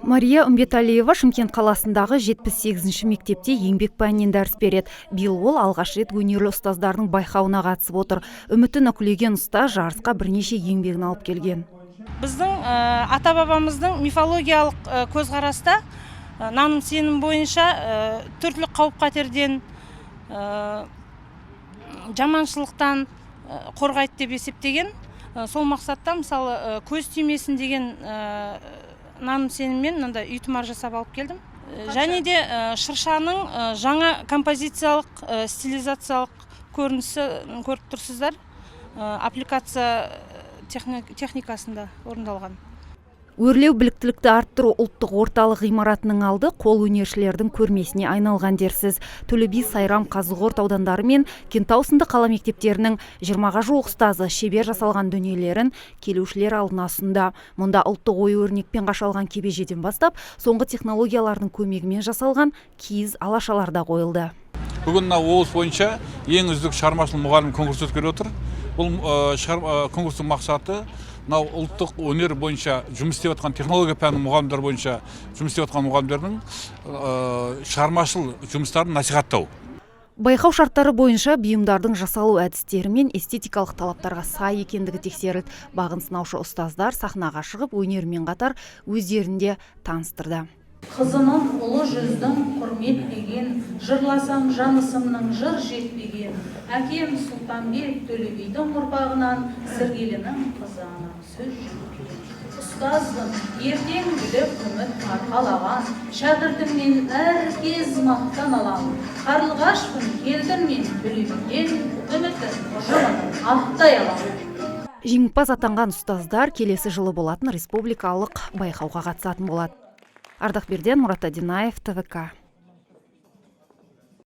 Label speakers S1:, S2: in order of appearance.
S1: Мария Үмбеталиева Шымкент қаласындағы 78-ші мектепте еңбек пәнінен дәріс береді. Биыл ол алғаш рет өнерлі ұстаздардың байқауына қатысып отыр. Үмітін үкілеген ұстаз жарысқа бірнеше еңбегін алып келген.
S2: Біздің ата бабамыздың мифологиялық көзқараста, наным сенім бойынша түрлі қауіп қатерден, жаманшылықтан қорғайды деп есептеген. Сол мақсатта, мысалы, көз тимесін деген наным сеніммен мынандай үй тұмар жасап алып келдім. Және де шыршаның жаңа композициялық, стилизациялық көрінісі көріп тұрсыздар, аппликация техникасында орындалған.
S1: Өрлеу біліктілікті арттыру ұлттық орталық ғимаратының алды қол өнершілердің көрмесіне айналған дерсіз. Төле би, Сайрам, Қазығұрт аудандары мен Кентау сынды қала мектептерінің 20-ға жуық ұстазы шебер жасалған дүниелерін келушілер алдына ұсынды. Мұнда ұлттық ою өрнекпен қашалған кебежеден бастап, соңғы технологиялардың көмегімен жасалған киіз алашалар да қойылды.
S3: Бүгін мына облыс бойынша ең үздік шығармашыл мұғалім конкурсы өткізіліп отыр. Бұл конкурстың мақсаты мынау ұлттық өнер бойынша жұмыс істеп жатқан, технология пәнінің мұғалімдері бойынша жұмыс істеп жатқан мұғалімдердің шығармашыл жұмыстарын насихаттау.
S1: Байқау шарттары бойынша бұйымдардың жасалу әдістері мен эстетикалық талаптарға сай екендігі тексерілді. Бағын сынаушы ұстаздар сахнаға шығып, өнерімен қатар өздерін де таныстырды.
S4: Қызымын ұлы жүздің құрметтеген, жырласам жанысымның жыр жетпеген. Әкем Сұлтанбек Төле бидің ұрпағынан, Сіргелінің қызы анам сөз жетпеген. Ұстазбын, ертең біліп үміт арқалаған, шәкіртіммен әркез мақтан алам. Қарлығашпын, келдім мен Төле биден, үмітін, ұжымын ақтай алам.
S1: Жеңімпаз атанған ұстаздар келесі жылы болатын республикалық байқауға қатысатын болады. Ардақ Берден, Мұрат Адинаев, ТВК.